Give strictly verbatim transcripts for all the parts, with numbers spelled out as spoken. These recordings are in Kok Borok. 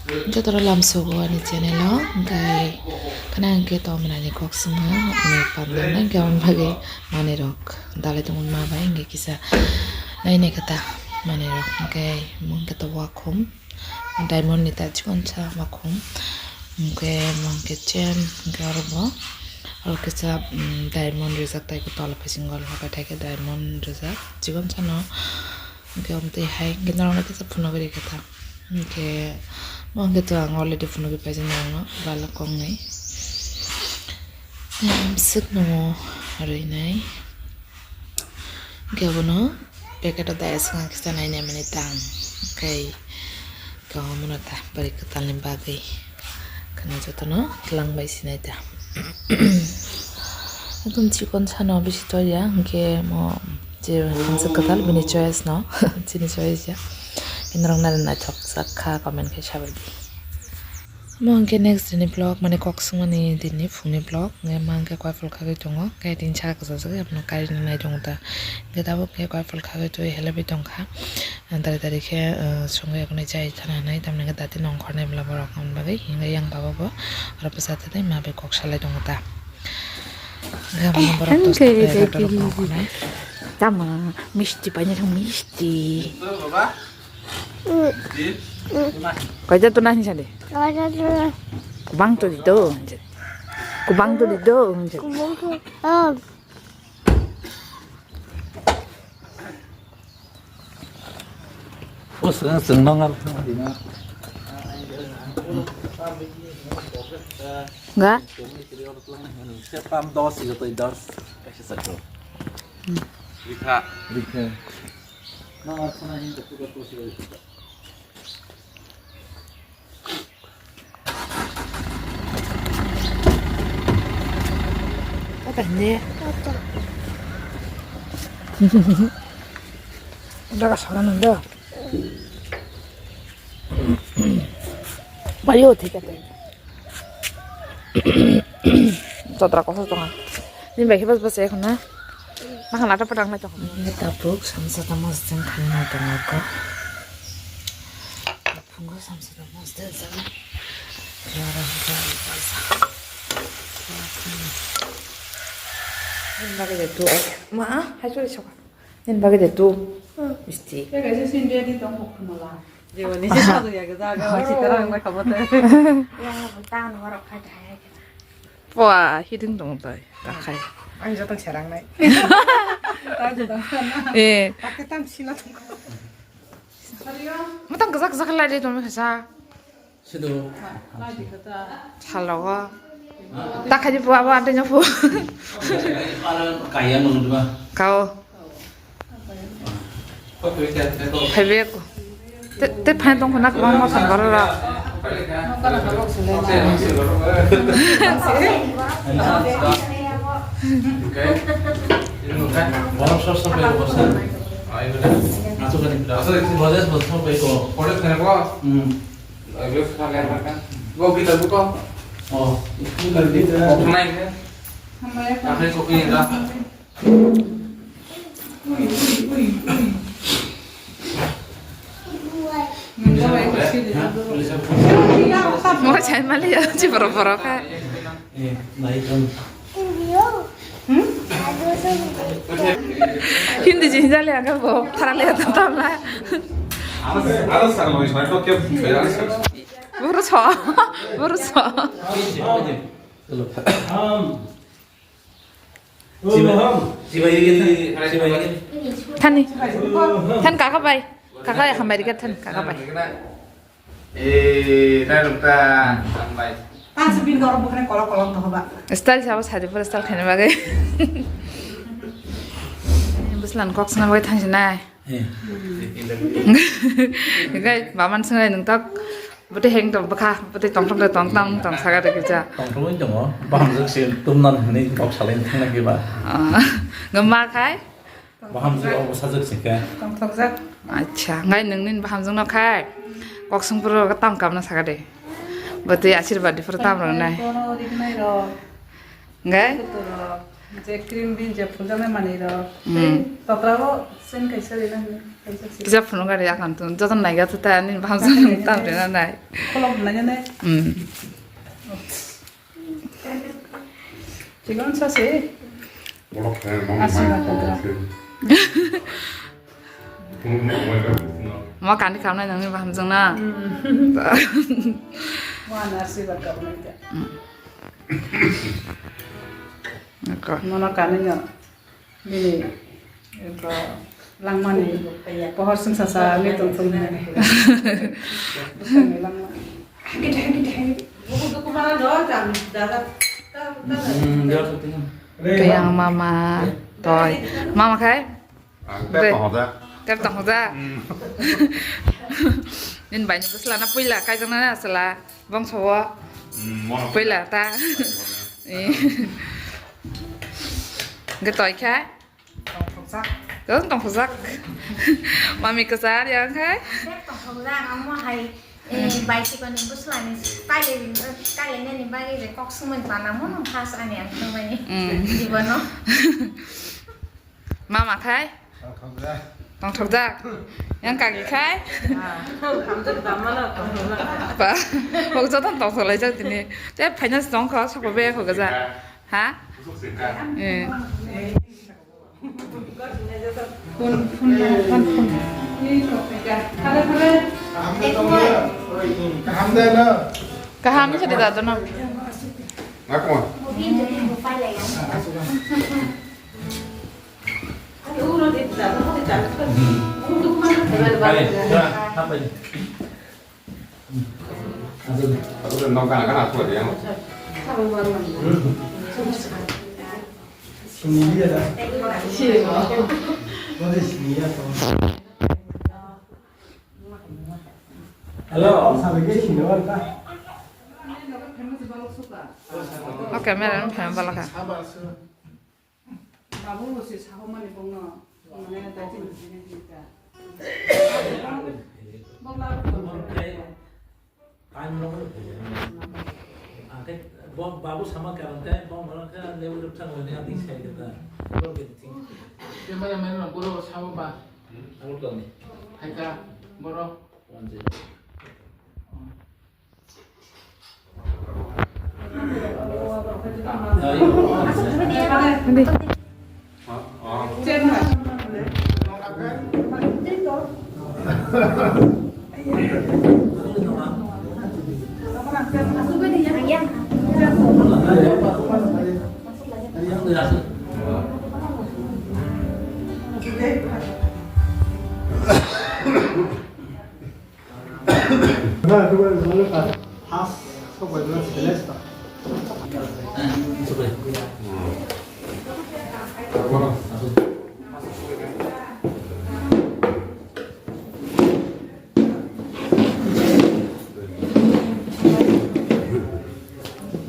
Jotono lamsogo ani channel o, hwnkhe khana hwnkhe to manani kok swngo, ani panda hwnkhe aboni bagwi manwi rok dalai tongmani ma bai hwnkhe kisa nainai khe ta manwi rok hwnkhe omo hwnkhe to wakhum diamond ni ta chikonsa wakhum hwnkhe omo hwnkhe chain hwnkhe oro bo oro kisa diamond rijak tai khe tola bisingo logai thai khe diamond rijak chikonsa no. Hwnkhe omo twi hai hwnkhe norokno kisa phunugwi rikha ta. Hwnkhe mo hwnkhe to ang already phunugwi paijak norokno balok koknwi. Tei ang swkno rwnai. Hwnkhe abono packet o daya swkang kisa nainai mani tang. Hwnkhe. Kwbangma ta bwrwi kwtalni bagwi kheno jotono twlang bai sinai ta. Ekdom chikon sano bisi toya, hwnkhe mo je hansa kwtal bini choice no, chini choice ya. Norok nai naithok jak kha, comment khai sabai di. Mo hwnkhe next dini vlog, mane kok swngmani dini phungni vlog, hwnkhe ma hwnkhe koi phul khagwi tongo, hwnkhe tini saka kwchajak, abono kari nai tongo ta. Hwnkhe tabuk hwnkhe koi phul khagwi twi helaiwi tongkha. Dari dari khe, eh, songwi yakni chai thana hinwi tamni hwnkhe dati nongkhornai bwla borok aboni bagwi hwnwi yang baba bo oro bwsa twi ma bai kok salai tongo ta. Hwnkhe aboni borok tosta khe rok nongkhornai. Tama misti paina thang misti. Kaisa to nani sadi. Kubang to di do. Kubang to di do. Bwswk chwng nw ngal thang di na. Ga? Setan dos, joto dos. Kaisa sakho. Rikha. Rikha. Nang asana hin to puka to sila. Apa ini? Udah kasih orang nunda. Bayo tiga teh. Chatra kosa tonga. Ini bagi pas pas ya kuna. Makan lata padang na chokam. Ini tapuk sama sama sedang kena tonga ko. Phungo samsara mostel sama. Yara hita paisa. Nin bagwi de tu. Ma, hai chori soka. Nin bagwi de tu. Misti. Te kaisa sin ready tong kok khumala. Jewani se sadu ya ga ga wa sita rang bai khamote. Ya, tan warok khai thai. Pua, hiding tong tai. Takhai. Ang jotong serang nai. Ta jotong sana. Eh. Pakai tam sila tong. Matang kwchak kwchak khe lai de tongwi khaisa. Sido. Salogo. Takhai de pua bo ante nyopo. Kaya nung dua. Kao. Phaibe ko. Te, te phai tong khna kwbangma phan borok rok. Borok sor sor bai ko sir. Asuk ni asuk ni bojes bos sor bai ko. Kore khna ko. Hmm. Go kita buka. Oh, ini lagi. Kok naik ya? Apa yang kok ini dah? Mo chai mali ya, chi borok borok kha. Hindi jin jale aga bo, tharale ta tamla. Boro so, boro so. Thani. Than kaka bai. Kaka ya hambai rikat than kaka bai. Eh, nai rok ta hambai. Tang se bin dorok bukhane kolok kolok to hoba. Style sabo sadi pura style khani bagai. Buslan kok sana bagai thang sinai. Gai baman sangai nung tak. Bwtwi heng tong bwkha, bwtwi tongthok de tongtang tong saga de kisa. Tongthok wng tongo, bahamjwk se tumnan hinwi kok salai thangna kiba. Ah, gama khai? Bahamjwk obo sajwk se khe. Tongthokjak. Acha, ngai nwng nini bahamjwk no khai? Kok sung puro tam kam na saga de. Bwtwi asirwad di puro tam rok nai. Ngai? Je cream bin je phuljaknai manwi rok. Hmm. Tei totra o sen kaisa rina hwnwi kaisa si. Kisa phunuk gari akan tun joto naiga tu ta ani baham jani tam rina nai. Kholop nanya nai. Hmm. Chigon sa se. Bolok khe mong Aswk mai kok kok khe. Mo kani khamnai nangni baham jang na. Hmm. Mo ani aswk ba kok nai ta. Hmm. Mono kanwi no bini eko langmani pohor songsa sa wngwi tongthung hinwi. Bwskango langma. Kayang mama toi. Mama khai? Ang tei Bre. Tongthok jak. Tei tongthok jak. Hmm. Nini bai ni bwsla na puila kaijaknai na chwla bongso o. Hmm, mono puila ta. Puila. Eh. Hwnkhe toi kha? Tongthok jak. Tong tongthok jak. Mami kwchar yang khai? Tongthok jak, amo hai, eh, bai sikoni bwslani kaile, kaile nani bagwi je kok sumui pana mono khas ani ang thangmani. Hmm. Jibono. Mama khai? Tongthokjak. Tongthokjak. Yang kagi khai? Ah, hamjak damano tongthokjak. Ba, hok joto tongthok laijak tini. Te finance tong kho, sokbo be hok ja. Ha? Eh. Phone, phone, phone, phone. Kaham de na? Kaham ni sadi dado na. Ngakma. Hello. Okay, meron phem balaka. Babu bo se sahomani bongno, mane, daiti ni sini hinta. Bokla abo tong. Time no. Angke bo babu sama karon te bo mara ka lebu rupsa ngone ati sai de ta. Bol ke ting. Te mane mane no bolo sama ba. Abo to ni. Hai ka boro. One zero.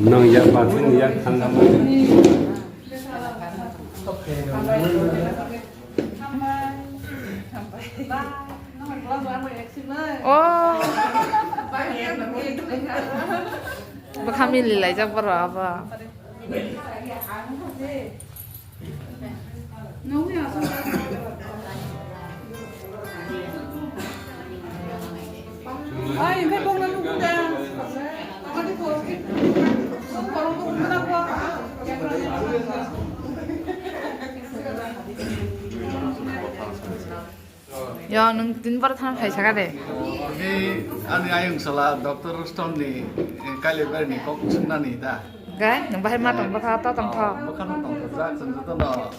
Nang yak ba sini yak than than. Oh. Bwkha mili laijak borok abo. Yo, nwng tini boro thana phai saka de. Ni ani ayung sala Doctor Rustom ni, eh, kailai ber ni kok swngnani da. Gai, nwng bahai ma tong bwkha to tong tho. Bwkha no tong jak, chwng joto no.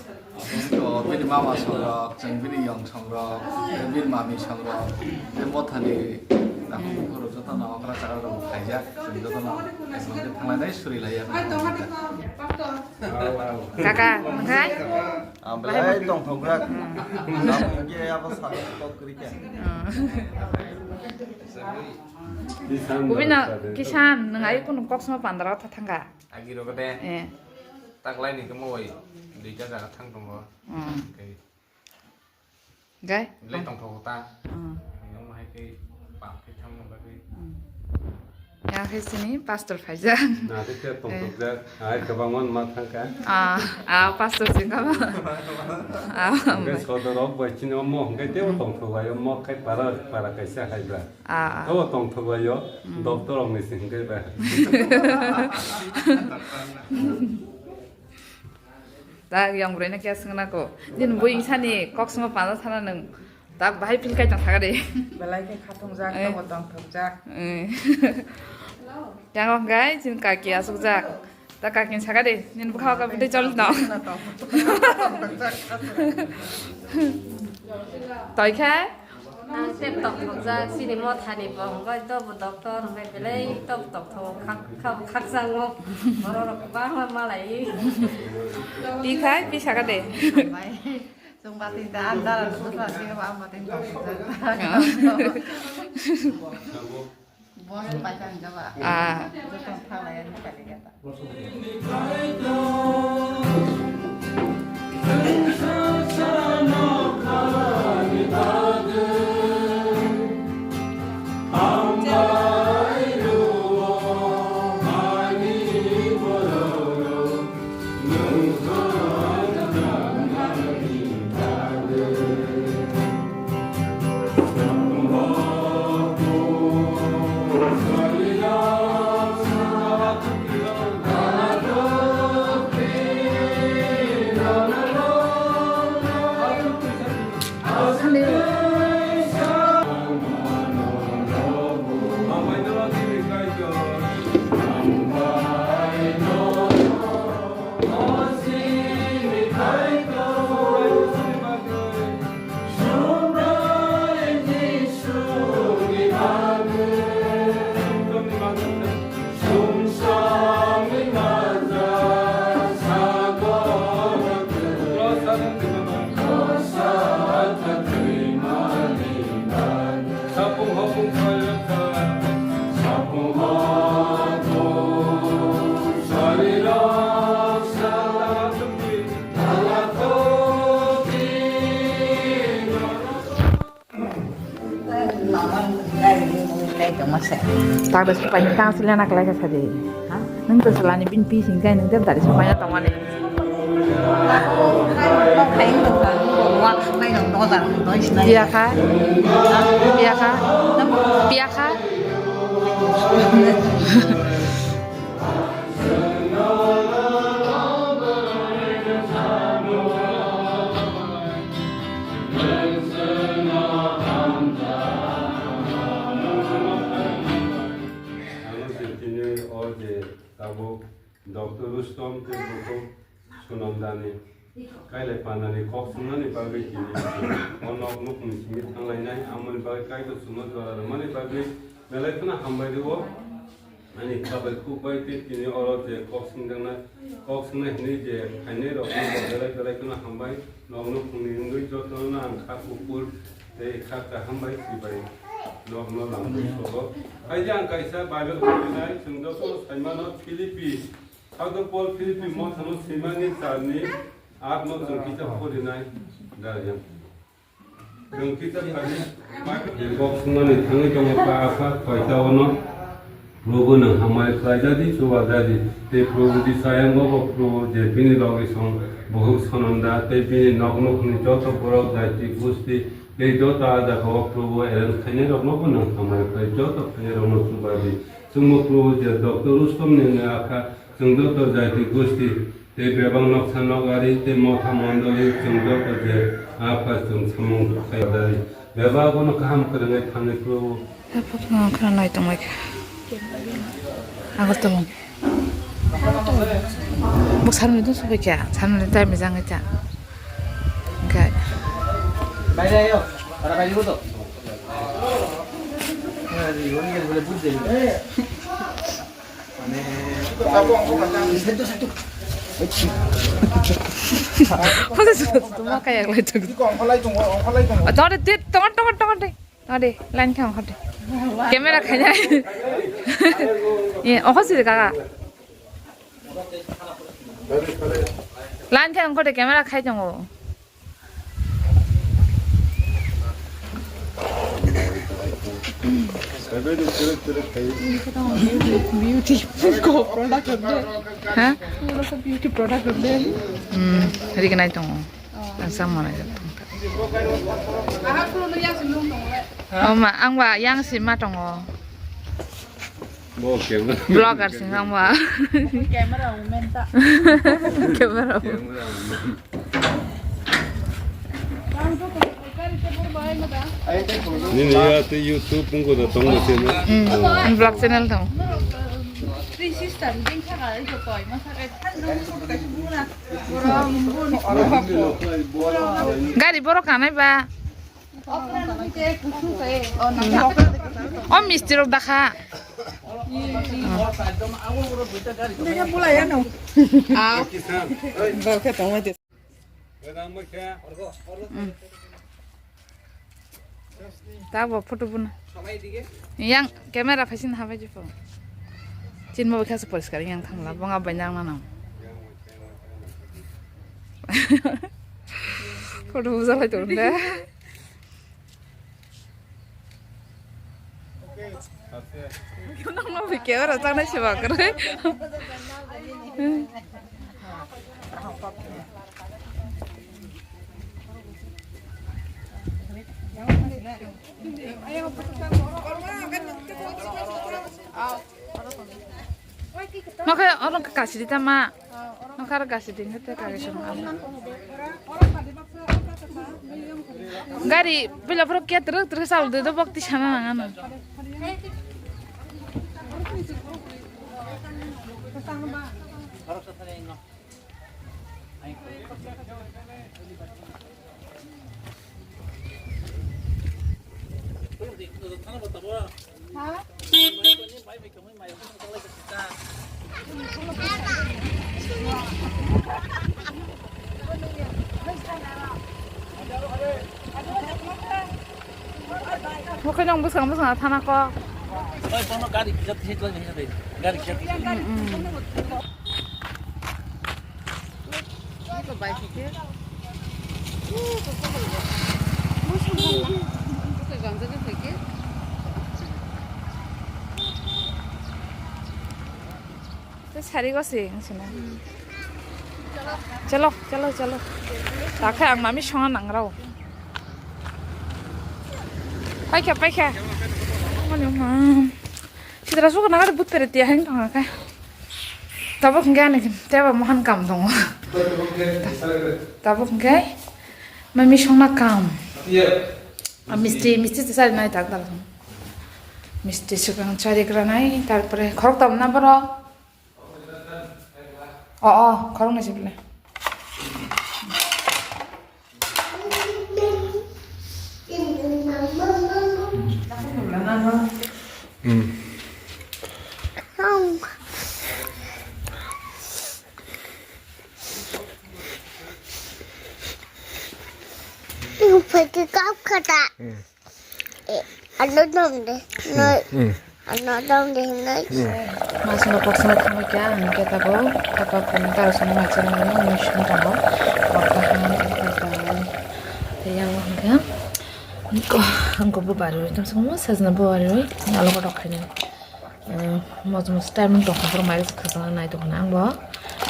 To bini mama songrok, chwng bini yong songrok, bini mami songrok, bini mothani takhuk bukhuk rok joto no okra chakra rok khaijak, chwng joto no thanglai nai suri lai ya. Kaka, nwng khai? Ang belai tongthok jak. Ang hwnkhe abo sakni kok kwrwi khe. Bubino kisan nwng ai kunu kok sma pandra tha thangka. Agi rogo de. Eh. Taklai ni kemo oi. Duita jaga thang tongo. Hmm. Okay. Gai? Belai tongthok ta. Hmm. Yang hai ke pam ke thang bagwi. Hmm. Akhe sini pastor phaijak. Na, khe tongthokjak. Ai, kwbangma ma thangkha. Ah, ah, pastor singkha. Ah, hwnkhe sodorok bai chini omo hwnkhe tebo tongthok lai, omo khai para, para kaisa hai ba. Ah, ah. Tebo tongthok lai o, doctor rokni sing hwnkhe ba. Tak yang bwrwi no kya swngna ko. Din buingsani kok swngo panda sana nwng. Tak bahai phil kai tong thaga de. Belai khe khatungjak, eh, tongbo tongthokjak. Eh. Yang hwnkhe chini kaki asukjak. Ta kaki saka de, nini bwkha o ka bwtwi choli no. Toi khe? Ang tei tongthokjak, chini mothani bo hwnkhe tobo doctor hwnkhe belai tobo tongthok khak-, khak-, khakchangmo. Borok rok kwbangma malai. Pi khai, pi saka de. Chwng bati da, ang dara duduk la, sini ba ang bati tongthokjak. Boss paisa hwnka ba? Ah. Joto thang lai ani kali gata. Tabla supai ni tang sila na kalai ka sadi. Ha? Nung to sila ni bin pi sing kai nung te dari supai na tong ani. Pia kha? Pia kha? Pia kha? Ang tini o je tabuk Doctor Rustom tei bukhuk Sunamdani kailai panani kok swngnani bagwi tini o nok nukni simi thanglainai, amoni bagwi kaitor chwngno jora rwmani bagwi belai kheno hambai rwo. Ani kha bai khuk bai tei tini oro je kok swngjaknai, kok swngnai hwnwi je phainai rokno bo belai belai kheno hambai. Nokno phungni wngwi jotono ang kha kuphur tei kha kaham bai si bai nokno lamwi sogo. Hai je ang kaisa Bible phorinai, chwng joto saimano Philippi, Sakto Paul Philippi mothano swimani charni atno chwng kisa phorinai. Darjang. Nwng kisa thani kok swngnani thangwi tongo, kha apha koita ono Probo nwng hambai khlai jadi, chuba jadi. Tei Probo di sayang bo Probo je bini logi song bohuk Sononda tei bini nok nukhungni joto borok jaiti gusti tei joto a jaga o Probo arrange khainai rokno bo nwng hambai khlai joto khainai rokno chuba di. Chwngbo Probo je Doctor Rustom ni apha Chwng joto jaiti gosti tei bebak noksa nokari tei motha mondoli chwng joto je apha chwng samung khaidari. Bebak bono kaham kwrwngwi thangwi Probo. Haphakno khna nai tongmai kha. Agartala. Bo sarmani dun subai kha, sarmani time jangwi kha. Hwnkhe. Baire ayo, para baire hoto. Hwnkhe se tongma kaya lai tongo. Tongo de, tongo, tongo, tongo de. Tongo de, line khe ongkha de. Camera khainai. Ye, ongkha siri kaka. Line khe ongkha de, camera khai tongo. Beauty ko product rok de. Ha? Pura ko beauty product rok de. Hmm, rignai tongo. Oh. Ang sang mana jat tong. Oh ma, ang ba yang si ma tongo. Bo camera. Vlogger sing ang ba. Camera woman ta. Camera woman. Camera woman. Nini ya tu YouTube pun ko da tong mo channel. Hmm. Vlog channel tong. Gari borok kanai ba. O misti rok dakha. Tabo photo buna. Yang camera phaisin habai jepho. Chinmo bwkha se poriskar yang thangla bonga bai nang nang. Photo bujalai tong de. Nang no bike ora tangnai se ba kare. Nokhe oro kasidi tama. Nokhe oro kasidi hete kage song. Gari pila pura kia teruk teruk sal de do bokti sana nangano. Mokhe nong bwsang bwsang thana kok. Oi, bono gari kisa thik lai nai, gari kisa thik lai. Te sari go se, ang sina. Chalo, chalo, chalo. Takhe ang mami songna nangrao. Paikha, paikha. Mani ma. Sidra suka nangare butere tiya hang tong kha. Tabuk hingke ani teba mohan kam tongo. Tabuk hingke mami songna kam. A misti, misti te sari nai tak dal. Misti sukang chari granai, tarpore khorok tam na borok. O, o, khorok nai sibile. Hmm. Yung pwede kap kata. Hmm. Eh, ano dong de, no. Hmm. Ano dong de, no. Hmm. Mas no box na thangwi kya, ang kya tabo, tabo kung taro sung ma chana no, no shun tabo. Bak bahan, bak bahan. Te yang hingka. Ko, ang ko bo bari, tam sung ma sajna bo bari, alo ko dok khaina. Mojom time tong kha, borok mai khajana nai tong kha ang bo.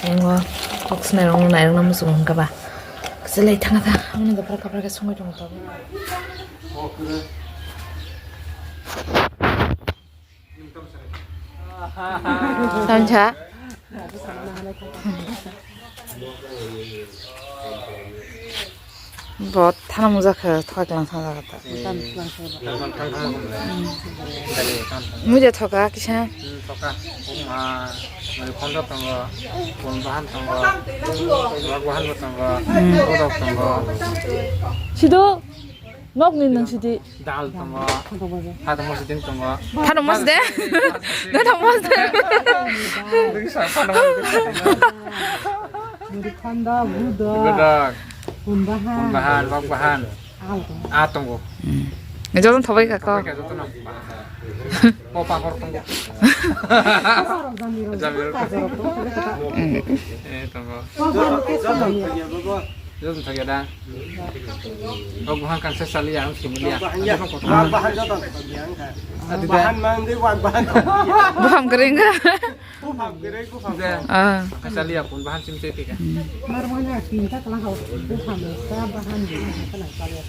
Ang bo kok sinai rok nai rok na muchung hwnkha ba. Kwchwlai thanga tha, ang ni dophra kaphra khe songwi tong kha. Tamsa. Bo thana mujak khe thoklang thang jaga ta. Mujak thoka kisa. Thoka. Uma, mari khondok tongo, pon bahan tongo, lok bahan bo tongo, kodok tongo. Sido, nok ni nang sidi. Dal tongo. Hada mosdeng tongo. Hada mosdeng? Hada mosdeng? Khanda, budok. Budok. Pun bahan. Pun bahan, lok bahan. Al tongo. Ah, tongo. Joton thobai ka ko. Thobai ka joton. O pakor tongo. Jamir. Eh, tongo. Joto thakya da. Rok buhan kangsa chaliya, ang similiya. Bahan ya, bahan joto thakya ang kha. Adi da. Bahan mang di wan bahan. Buphang kering kha. Buphang kering, buphang. Da. Ah. Chaliya pun bahan sim se thika. Mar mana tinta kalang hau. Buphang ka bahan di kana chaliya.